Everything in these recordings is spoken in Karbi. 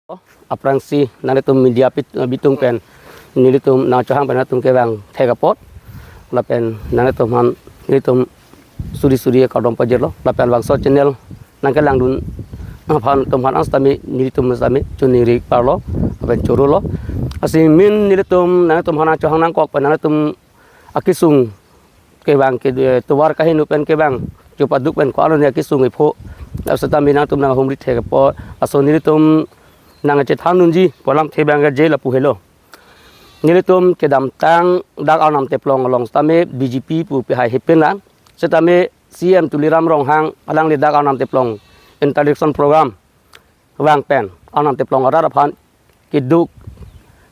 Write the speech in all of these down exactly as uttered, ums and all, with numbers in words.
Aphrangsi nanglitum media pit-, bitung pen nelitum nangchohang pen nangtum kevang thek apot lapen nanglitum aphan nelitum suri suri kardom pajirlo lapen labangso channel nangkelangdun aphan atum aphan an sitame nelitum sitame choningri parlo lapen chorolo. Lasi min nelitum nangtum aphan nangchohang nangkok pen nangtum akesung kevang ke, eh, tovar kaheno pen kevang chopaduk pen ko-an kesung epho. Laso sitame nangtum nanghumri thek apot laso nelitum nangchethan dunji pu alamthe abang je lapu helo. Nelitum kedamtang dak Arnam Teplong along sitame B J P pu pehai hepen lang. Sitame C M Tuliram Ronghang alangli dak Arnam Teplong introduction program vang pen Arnam Teplong arat aphan keduk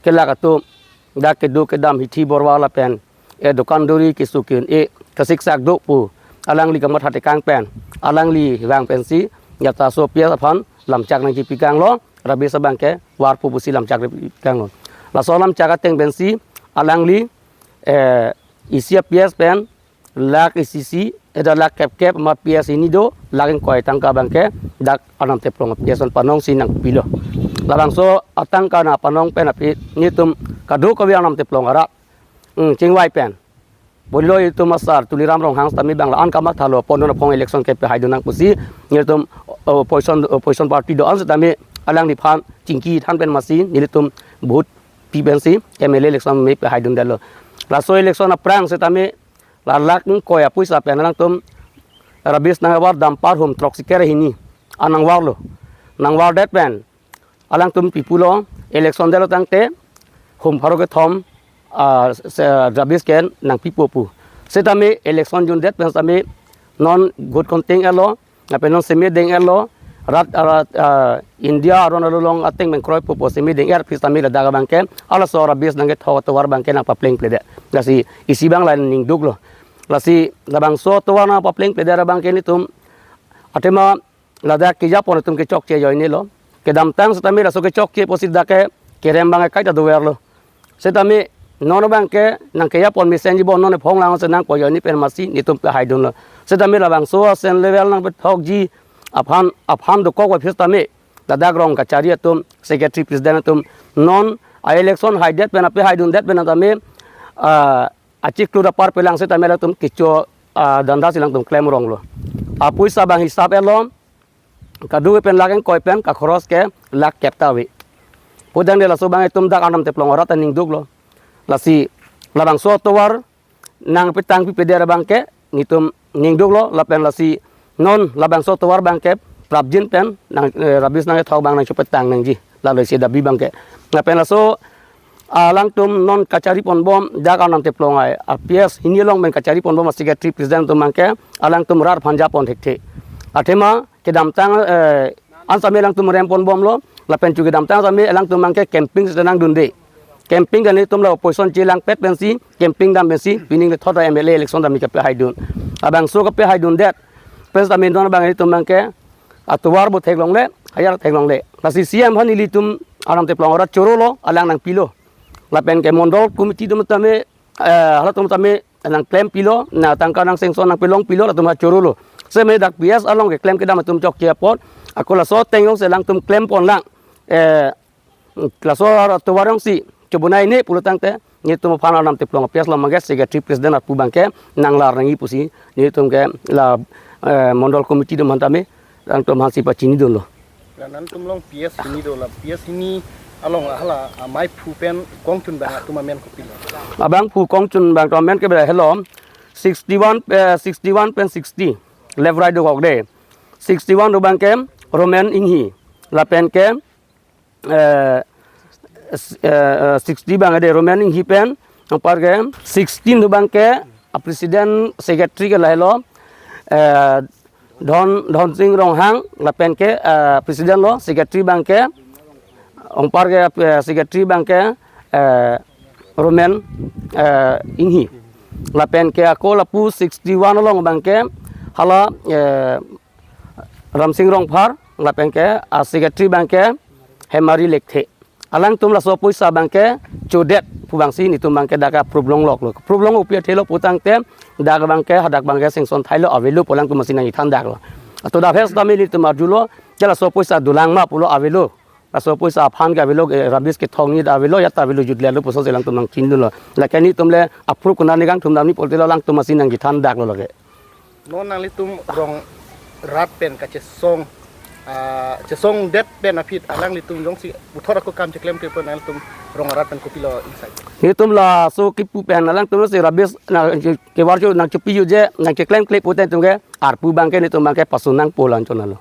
kelak atum, dak keduk kedam hithi borwa lapen, eh, dokan duri kesu ke-un-e kasiksak do pu alangli kamatha tekang pen alangli vang pensi ya ta so P S aphan lamchak nangkipikanglo, Rabish abang ke varpo pusi lamchak nangkipikanglo. Laso lamchak ateng pensi alangli, eh, isi a-P S pen lakh isi isi, eda lakh kep kep ma P S hini do, lakh ingkoi tangka abang ke dak Arnam Teplong P S an panong si nangpilo. Labangso atangka nangpanong pen aphi nelitum kadokave Arnam Teplong arat, hmm, chingvai pen, bonlo itum asar Tuliram Ronghang sitame bang la-an kamathalo, pon non aphong election kepahaidun nang pusi nelitum, oh, opposition, opposition party do-an sitame alangliphan chingki than pen masi nelitum vote pi pensi M L A election me pahaidundetlo. Laso election aphrang sitame la lakh ingkoi apoisa pen alangtum Rabish nangvar damper hum throksi kre hini an nangvarlo. Nangvardet pen alangtum pipulo, election detlo tangte hum pharo kethom, ah, se-, Rabish ke nangpipo pu. Sitame election jundet pen sitame non good content elo, lapen non seme deng-etlo, rat, ah, rat, ah, India aron along ateng pen kroipo pu seme deng-et aphi sitame ladak abang ke halaso Rabish nangkethok atovar abang ke nangpaplengpledet. Lasi isi abang la ningduklo. Lasi labangso atovar nangpaplengpledet abang ke nelitum athema ladak kejapon atum kechokche ajoinelo. Kedamtang sitame laso kechokche apotsi dak ke kerem abang ke kaita doverlo. Sitame non abang ke nangkejapon mesenji bon non ephong lang se nangpo ajoine pen masi nelitum pahaidunlo. Sitame labangso asen level nangpethokji aphan, aphan dokok aphi sitame ladak rong kachari atum, secretary president atum non a-election haidet pen apahaidundet pen sitame, ah, achiklo dapar pelang sitame latum kecho, ah, danda si alangtum klemronglo. Apoisa abang hisap-etlo, kadokave pen lakh ingkoi pen kakhoros ke lakh kep ta ave. Pudang de laso abang itum dak Arnam Teplong arat ta ningduklo. Lasi labangso atovar nangpetang pipedet abang ke nelitum ningduklo lapen lasi non labangso atovar abang ke prapjin pen nang, eh, Rabish nangkethok abang nangchepetang nangji. Lalo isi dabi abang ke. Lapen laso alangtum non kachari ponbom dak Arnam Teplong ai a-P S hini along pen kachari ponbom a-secretary president atum abang ke alangtum rat aphan japon thekthe. Athema kedamtang, eh, an sitame alangtum rem ponbomlo, lapen chu kedamtang sitame alangtum abang ke camping sita nangdunde. Camping kan nelitum la opposition chelangpet pensi, camping dam pensi, pining le thot M L A election dam kapahaidun. Labangso kapahaidundet pen sitame non abang nelitum abang ke atovar bo theklongle, hayar theklongle. Lasi C M aphan nelitum Arnam Teplong arat chorolo, alang nangpilo. Lapen ke mondol committee atum tame, eh, halatum tame nangklempilo, na tangka nang sanction nangpelongpilo, latum ha chorolo. Seme dak P S along keklem kedam atum chokche apot, ako laso ateng jongsi alangtum klempon lang, eh, laso atovar jongsi chobonai ne pulo tangte nelitum aphan Arnam Teplong a-P S along abang ke secretary president apu abang ke nanglar nangji pusi nelitum ke la, eh, mondol committee atum aphan tame, alangtum aphansi pachinidunlo. La nangtum along P S hini do, la P S hini along la hala, ah, maiphu pen kongchun abang atum amen kopilo? Abangphu kongchun abang atum amen ke bela helo, sixty-one, eh, sixty-one pen sixty, left right dokok de. Sixty-one do abang ke Roman Inghi, lapen ke, eh, s-, eh, eh, sixty abang de Roman Inghi pen, anpar ke sixteen do abang ke, ah, president secretary ke lahelo, eh, Dhon, Dhon Sing Ronghang, lapen ke, eh, president lo, secretary abang ke, anpar ke, eh, secretary abang ke, eh, Roman, eh, Inghi. Lapen ke ako lapu sixty-one along abang ke, hala, eh, Ramsing Rongphar, lapen ke, ah, secretary abang ke, Hemari Lekthe. Alangtum laso apoisa abang ke chodet pu abangsi nelitum abang ke dak approve longloklo. Approve long upi athelo pu tangte dak abang ke hadak abang ke sanction thailo avelo pu alangtum masi nangthan daklo. Ato dak hes tame nelitum arjulo, je laso apoisa dolang ma pulo avelo. Laso poisa aphan ke avelo, eh, rubbish kethong ni ta avelo, ya ta avelo, jut lelo puso si alangtum nangchinilo. Lake nelitum le approve konat ni kangthum damji pulote lo alangtum masi nangchethan daklo lake. Non nanglitum rong rat pen kachesong, ah, chesongdet pen aphi alanglitum jongsi puthot ako kam cheklemkle pon nanglitum rong rat pen kopilo insight? Nelitum laso kipu pen alangtum si rubbish na kevar cho nangchepi uje, nangcheklemkle pute nelitum ke arpu abangke nelitum abangke pasu nangpo la anchot lo.